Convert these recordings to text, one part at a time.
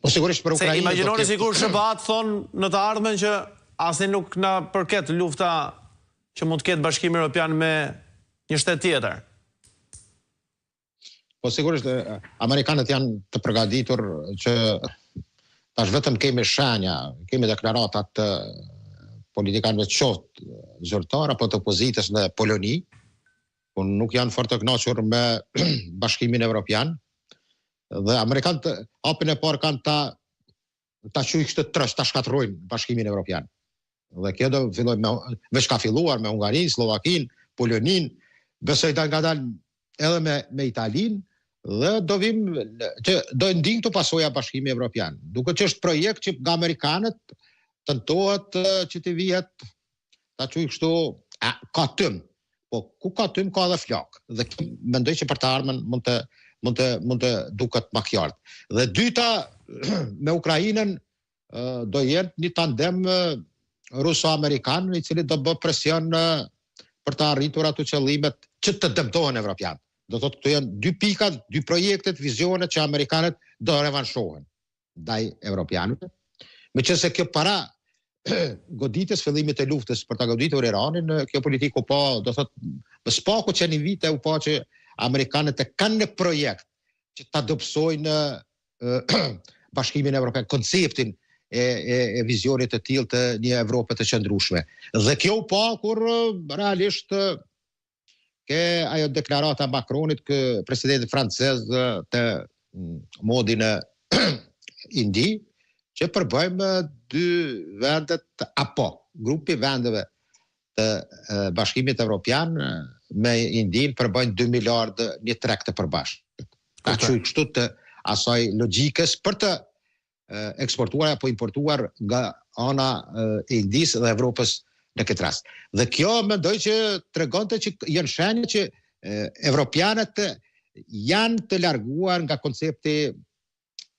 Po sigurisht për Ukrainën. Se imagjinoni sikur SHBA-të thonë në të ardhmen që asnjë nuk na përket lufta që mund të ketë Bashkimi Evropian me një shtet tjetër. Po sigurisht amerikanët janë të përgatitur që tash vetëm kemi shenja, kemi deklarata të politikanëve qoftë zyrtar apo të opozitës në Poloni, ku nuk janë fort të kënaqur me Bashkimin Evropian. Dhe amerikanët hapin e parë kanë ta ta quaj kështu troç, ta shkatërrojnë Bashkimin Evropian. Dhe kjo do fillojë me veç ka filluar me Hungarinë, Sllovakinë, Poloninë, besoj dalngadalë edhe me me Italinë dhe do vim që do e ndin këto pasoja Bashkimi Evropian. Duket që është projekt që nga amerikanët tentohet që t'i vihet ta quaj kështu, a, ka tym. Po ku ka tym ka edhe flakë. Dhe kjo mendoj që për të ardhmen mund të mund të mund të duket më qartë. Dhe dyta me Ukrainën do jetë një tandem ruso-amerikan i cili do bë presion për të arritur ato qëllimet që të dëmtohen evropianët. Do thotë këto janë dy pikat, dy projektet, vizionet që amerikanët do revanshohen. ndaj evropianëve. Meqenëse kjo para goditjes fillimit të luftës për ta goditur Iranin, kjo politikë u pa, do thot, më së paku që një vite u pa që amerikanët e kanë në projekt që ta dobësojnë Bashkimin Evropian, konceptin e, e, e vizionit të tillë të një Evrope të qëndrueshme. Dhe kjo u pa kur realisht Ke ajo deklarata e Macronit, kë presidentit francez të Modi në Indi, që përbëjmë dy vendet apo grupi vendeve të Bashkimit Evropian me Indinë përbëjnë 2 miliardë një treg të përbashkët. Ta quaj kështu të asaj logjikës për të eksportuar apo importuar nga ana e Indisë dhe Evropës në këtë rast. Dhe kjo mendoj që tregonte që janë shenja që evropianët janë të larguar nga koncepti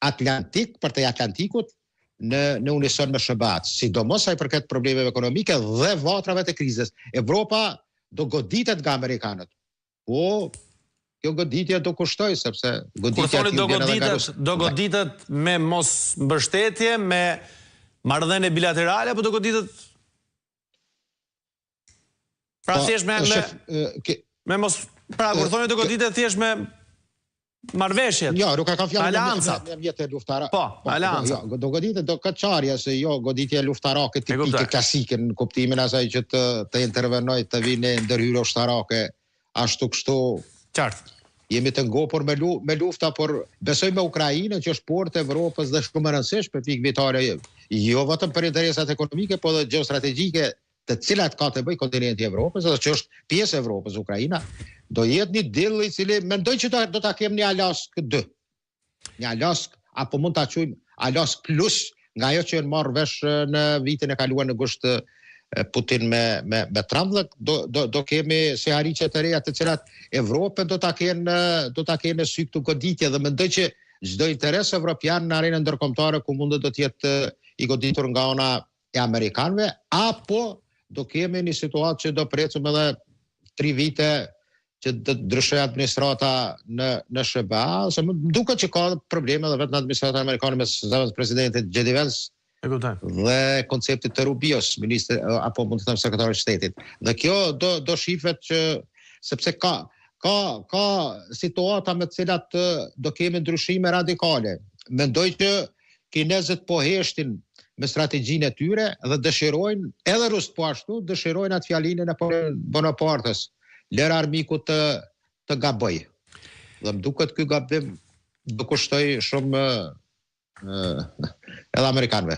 atlantik, përtej Atlantikut, në në unison me SHBA-t, sidomos sa i përket problemeve ekonomike dhe vatrave të krizës. Evropa do goditet nga amerikanët. Po, kjo goditje do kushtojë, sepse goditja e tillë vjen edhe nga Rusia. Do goditet me mos mbështetje, me marrëdhënie bilaterale apo do goditet Pra po, thjesht me me, me mos pra kur thoni do goditet thjesht me marrëveshjet. Jo, nuk e kam fjalën aleancat. Me mjete luftarake. Po, po, aleancat. Jo, do goditet do ketë çarje se jo goditje luftarake tipike klasike në kuptimin e asaj që të të intervenojë të vinë ndërhyrje ushtarake ashtu kështu. Qartë. Jemi të ngopur me lu, me lufta, por besoj me Ukrainën që është portë e Evropës dhe shumë e rëndësishme pikë vitale, jo vetëm për interesat ekonomike, por edhe gjeostrategjike të cilat ka të bëjë kontinenti i Evropës, edhe që është pjesë e Evropës Ukraina, do jetë një deal i cili mendoj që do, do ta kemi një Alaskë 2. Një Alaskë apo mund ta quajmë Alaskë plus nga ajo që janë marrë vesh në vitin e kaluar në gusht Putin me me me Trump dhe do do do kemi sihariqe të reja të cilat Evropën do ta kenë do ta kenë në sy këtu goditje dhe mendoj që çdo interes evropian në arenën ndërkombëtare ku mundet do të jetë i goditur nga ana e amerikanëve apo do kemi një situatë që do presim edhe 3 vite që do të ndryshojë administrata në në SHBA, se më duket që ka probleme edhe vetë në administratën amerikane me zëvendës presidentit J.D. Vance E kuptoj. Dhe konceptit të Rubios, ministër apo mund të them sekretarit të shtetit. Dhe kjo do do shifet që sepse ka ka ka situata me të cilat do kemi ndryshime radikale. Mendoj që Kinezët po heshtin me strategjinë e tyre dhe dëshirojnë, edhe rusët po ashtu, dëshirojnë atë fjalinë e Napoleon Bonapartës, lëre armikut të të gabojë. Dhe më duket ky gabim do kushtojë shumë edhe amerikanëve.